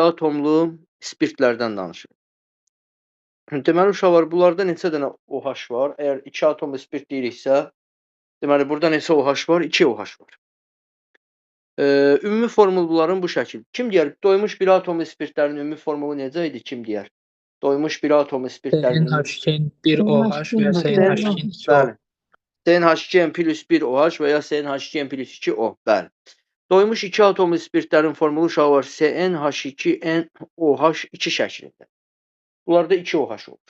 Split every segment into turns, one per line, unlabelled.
Atomlu spirtlərdən danışırıq. Deməli, uşaqlar, bunlarda neçə dənə OH var? Əgər 2 atomlu spirt deyiriksə, deməli, burada neçə OH var? 2 OH var. Ümumi formul bunların bu şəkil. Kim deyər? Doymuş bir atomlu spirtlərin ümumi formulu necə idi? Kim deyər? Doymuş bir atomlu spirtlərin
CNH2 1 OH və ya CNH2 2 O.
Bəli. CNH2N plus 1 OH və ya CNH2N plus 2 O. Bəli. Doymuş 2 atomlu spirtlərin formulu uşağı var. CNH2NOH2 şəklində. Bunlarda 2 OH olur.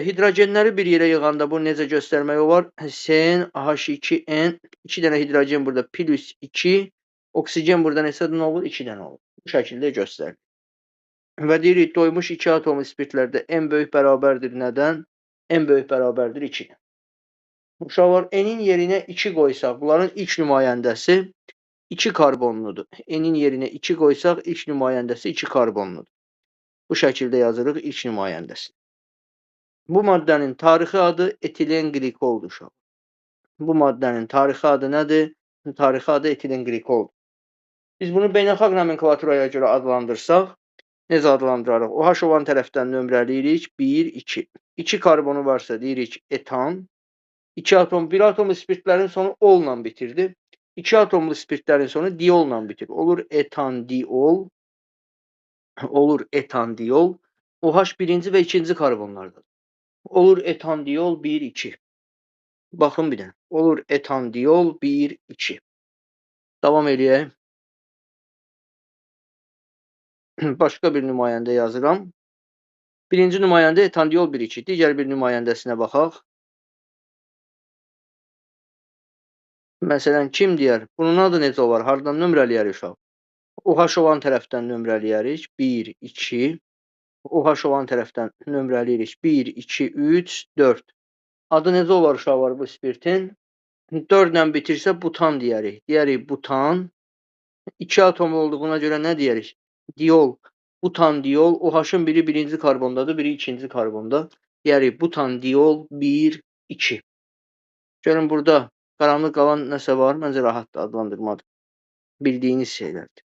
Hidrogenləri bir yerə yığanda bunu necə göstərmək olar? CNH2N, 2 dənə hidrogen burada plus 2, oksigen burada neçə dənə olur? 2 dənə olur. Bu şəkildə göstərilir. Və deyirik, doymuş 2 atomlu spirtlərdə N böyük bərabərdir nədən? N böyük bərabərdir 2. Uşaqlar, N-in yerinə 2 qoysaq, bunların ilk nümayəndəsi 2 karbonludur. N-in yerinə 2 qoysaq, ilk nümayəndəsi 2 karbonludur. Bu şəkildə yazırıq ilk nümayəndəsi. Bu maddənin tarixi adı etilen qlikoldur uşaq. Bu maddənin tarixi adı nədir? Tarixi adı etilen qlikoldur. Biz bunu beynəlxalq nomenklaturaya görə adlandırsaq, necə adlandırarıq? OH olan tərəfdən nömrələyirik. 1, 2. 2 karbonu varsa deyirik etan. 2 atom, 1 atomlu spirtlərin sonu olla bitirdi. 2 atomlu spirtlərin sonu diolla bitir. Olur etandiol. Olur etandiol. OH birinci və ikinci karbonlardadır. Olur etandiol 1, 2. Baxın bir dənə. Olur etandiol 1, 2. Davam eləyək. Başqa bir nümayəndə yazıram. Birinci nümayəndə etandiol 1, 2. Digər bir nümayəndəsinə baxaq. Məsələn, kim deyər? Bunun adı necə olar? Hardan nömrələyərik uşaq? OH olan tərəfdən nömrələyərik. 1, 2. OH olan tərəfdən nömrələyirik. 1, 2, 3, 4. Adı necə olar uşaqlar bu spirtin? 4 ilə bitirsə butan deyərik. Deyərik butan. 2 atomlu olduğuna görə nə deyərik? Diol. Butan diol. OH-ın biri birinci karbondadır, biri ikinci karbonda. Deyərik butan diol 1, 2. Görün burada qaranlıq qalan nəsə var, məncə rahatdır, adlandırmadır. Bildiyiniz şeylərdir.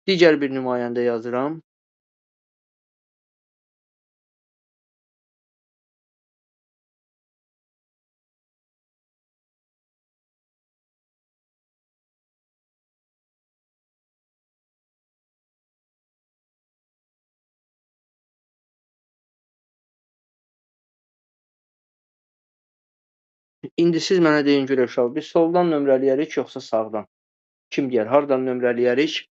Digər bir nümayəndə yazıram. İndi siz mənə deyin görək uşaq, biz soldan nömrələyərik yoxsa sağdan? Kim deyər, hardan nömrələyərik?